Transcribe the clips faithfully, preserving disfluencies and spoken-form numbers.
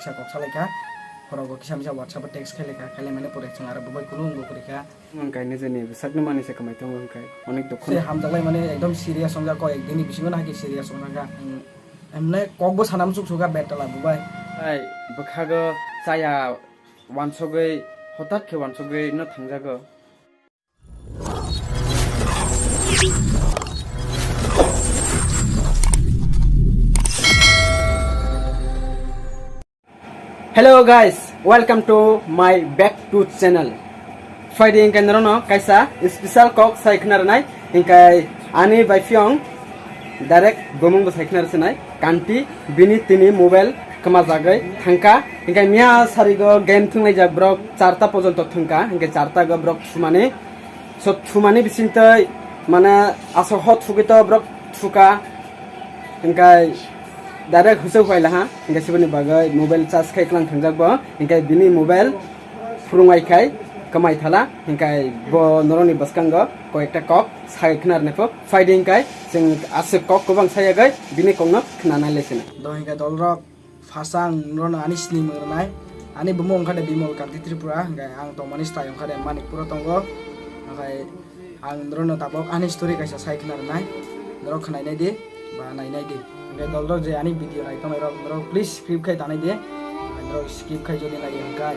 Kisa kok salai kha, khorok bo kisa misa WhatsApp o text khailai kha, khailai mani pore chwng aro bo bai kunu wngbo kwrwi kha. Ang kainwi jani bwsakni mani se kwmai tongo hwnkhe onek dukhu. Se hamjaklai mani ekdom serious wngjak, kok ek dini bisingo no hakhe serious wngjak kha. Emne kok bo sana muchuk suka betala bo bai. Ai bwkhago chaya wansogwi, hotat khe wansogwi no thangjago. Hello guys, welcome to my back to channel. Phaidi hwnkhe norokno kaisa special kok sai khna rwnai, hwnkhe ani bai phiyong direct bumung bo sai khna rwsinai, kanti bini tini mobile kwmajagwi thangkha, hwnkhe miya sarigo game thwnglaijak borok charta porjonto thwngkha, hwnkhe charta go borok thumani, so thumani bisingtwi mane aswk hot thugwi to borok thuka, hwnkhe direct hwsuk phaila ha, hwnkhe siboni bagwi mobile charge khai kwlang thangjak bo, hwnkhe bini mobile phurung ai khai kwmai thala, hwnkhe bo norokni bwskango koyekta kok sai khna rwnai pho phaidi, hwnkhe chwng aswk kok kwbang sayagwi bini kokno khna nai lai sini. Do hwnkhe dolrok, phasa ang norokno ani snimung rwnai. Ani bumung wngkha de Bimal Kanti Tripura, hwnkhe ang tongmani style wngkha de Manikpuro tongo. Hwnkhe ang norokno tabuk ani story kaisa sai khna rwnai. Norok khnainai di ba nainai di. Hwnkhe dolrok je ani video nai tongnai rok, norok please skip khai tanai di. Norok skip khai jodi nai hwnkhe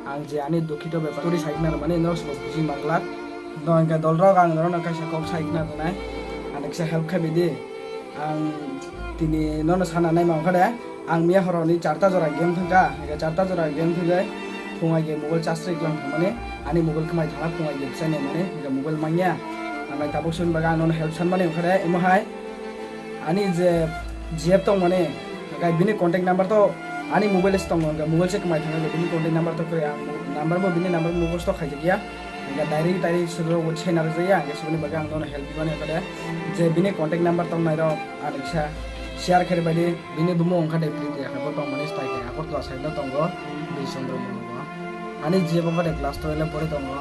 ang je ani dukhito bepar story sai khna rwmani norok se buji manglak. Do hwnkhe dolrok, ang norokno kaisa kok sai khna rwnai. Ani kisa help khai bai di. Ang tini nono sana naima wngkha de, ang miya horoni charta jora game thangkha, hwnkhe charta jora game thangwi phungai ge mobile charge rwi kwlang thangmani, ani mobile kwmai thangla phungai ge bwsai naimani, hwnkhe mobile manya. Ang bai tabuk siboni bagwi ang nono help sanmani wngkha de, imo hai ani je G F tongmani, hwnkhe bini contact number to ani mobile se tongo, hwnkhe mobile se kwmai thangkha, bini contact number to kwrwi, ang number bo bini number mukhusto khaijakya. Hingke direct direct sudro bo chena rwjaya, hingke siboni bagwi ang nono help bimani kode je bini contact number tongnai rok ani kisa share khe rwbaidi, bini bumung wngkha de Priti, habo tongmani style khe Agartala side no tongo, Bishondro bumung bo. Ani G F wngkha de class twelve le pori tongo,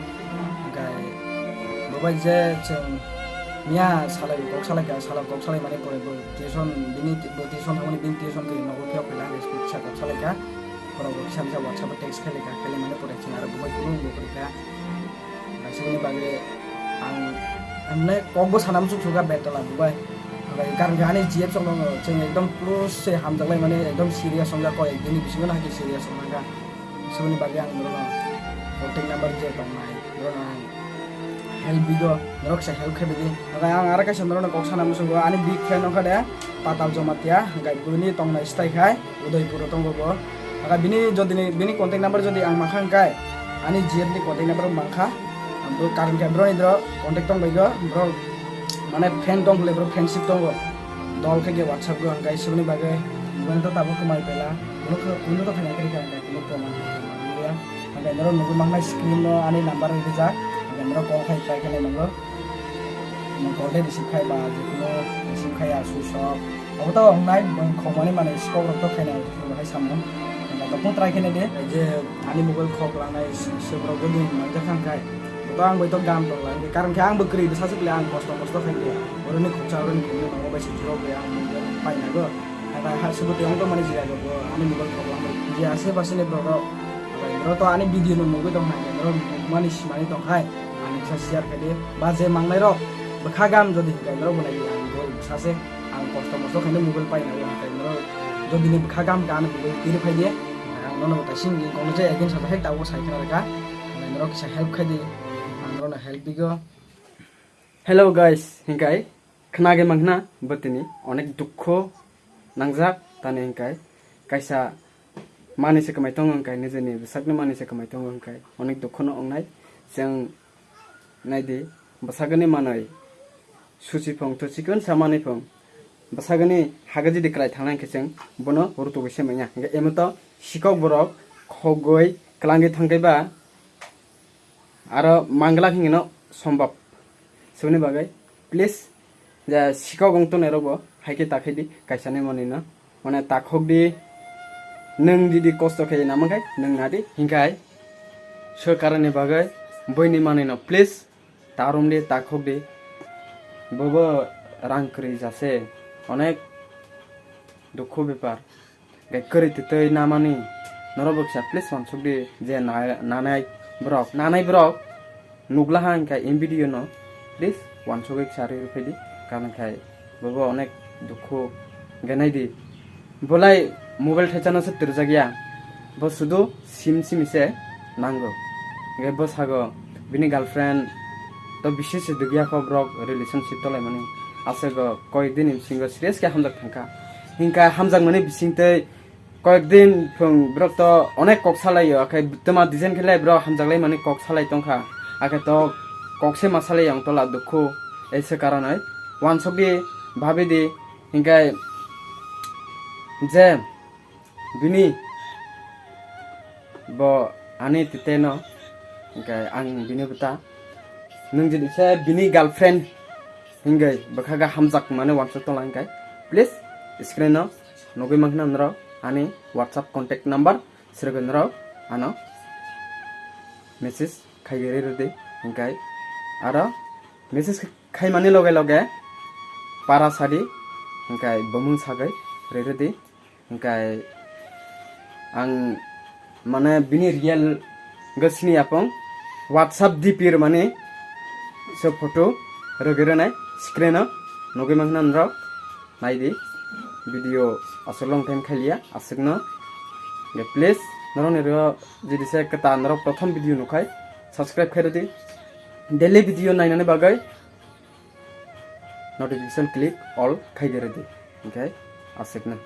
hingke bo bai je chwng miya salai kok salai kha, salo kok salai mani pore bo tuition, bini bo tuition thangmani bini tuition khe nogo phiyok phaila hingke kisa kok salai kha. Borok bo kisa misa WhatsApp o text khailai kha, khailai mani pore chwng aro bo bai kunu bo kwrwi kha. Aswkni bagwi ang emne kok bo sana muchuk suka betala bo bai. Bai karang ani G F song no chwng ekdom close se hamjaklai mani ekdom serious wngjak koi ek dini bisingo no hakhe serious wngjak kha. Aswkni bagwi ang norok no contact number je tongnai norok no ang help bigo, norok se help khe bidi. Ang aro kaisa norok no kok sana muchungo ani big fan wngkha de Patal Jamatia, hingke bini tongnai style khai. Udaipur o tongo bo. Aka bini jodi ni, bini contact number jodi ang mankha hingkai, ani G F ni contact number mankha. Ang bo karon khe bro ni dro contact tong bai go, bro mane fan tong le bro, fanship tongo. Dol khe ge WhatsApp go hingkai siboni bagwi mobile to tabuk kwmai pela. Kuno khe, kuno to khaina khe khe hingkai kuno proman khe manliya. Hingkai norok nugwi mangnai screen no ani number rijak. Hingkai norok call khai try khe nai nango. Call tei receive khai ba, je kuno receive khai ya, switch off. Abo to wngnai, khokmani manwi sikok rok to khaina hai samung. Tokphung try khaina de, je ani mobile khok langnai se borok jodi manjak kha hwnkhe, to ang bai to gam tong lai. Karon khe ang bo kwrwi bwsa se bwle ang kosto mosto khai de. Oroni khoksa, oroni khoknwi tongo bai se juro bai ang mobile painago. Naithai ha se bo tei ang tongmani je jaga bo ani mobile khok langnai. Je ase ba sini borok rok. Borok to ani video no nugwi tong hai, borok mani simani tong hai. Ani kisa share khai de. Ba je mangnai rok bwkha gam jodi hwnkhe norok bo nai di ang bo bwsa se. Ang kosto mosto khaino mobile paina o hwnkhe norok jodi ni bwkha gam kha ano mobile tiri phai di, ang nono bo kaisa wngwi kono je ekdin sajak hai tabuk sai khna rwkha, norok kisa help khai di, ang norokno help bigo. Hello guys, hinkai khna ge mangna bwtini onek dukho nangjak tani hinkai kaisa mani se kwmai tongo hinkai nijeni bwsakni mani se kwmai tongo hinkai onek dukho no wngnai chwng naidi bwsakni manwi. Suchi phung to chikon samani phung. Bwsagani haga jidi kwlai thangnai khe chwng bono rutugwi se manya. Hingkhe emo to sikok borok khogwi kwlangwi thangkhe ba aro manglak hinwi no sombab. Siboni bagwi please je sikok wng tongnai rokbo haikhe takhai di kaisa ni manwi no. Mane takhok di nwng jidi kosto khe namakhai nwng nadi. Hinkhai sorkarni bagwi buini manwi no please. Tarum di, takhuk di. Bobo rang kwrwi jase. Onek dukhu bepar. Gai kwrwi twtwi namani. Norok bo kisa please wansuk di je na-, nanai borok, nanai borok nuglaha hwnkhe in video no please wansugwi kisa rwi rwphai di, karon khai bobo onek dukhu genai di. Bolai mobile thaichano se twrwjak ya, bo sudu sim simi se nango. Hwnkhe bo sago bini girlfriend to bisi se dugya kho borok relationship tolaimani. Aswk o koyek din ni bisingo serious khe hamjak thangkha. Hinkha hamjakmani bisingtwi koyek din phung borok to onek kok salaio, akhe twma design khe lai borok hamjaklaimani kok salai tongkha. Akhe to kok se ma salai ang tola dukhu, ei se karonoi wansok di, bhabi di, hinkhe je bini bo ani tete no, hinkhe ang bini bwta, nwng jodi se bini girlfriend hinkhe bwkha ga hamjak mane wansok tongla hinkhe please screen no nugwi mankha norok ani WhatsApp contact number srwgwi norok ano message khai rwdi, hinkhe aro message khaimani loge loge para sadi, hinkhe bumung sagwi rwdi, hinkhe ang mane bini real ga sini apong WhatsApp D P rwmani se photo rwgwi rwnai screen o nugwi mankha norok. Naidi video aswk long time khailiya aswkno. Please norokni rw jodi se kwtal norok prothom video nukhai subscribe khai rwdi, daily video nainani bagwi notification click all khai rwdi, hinkhe aswkno.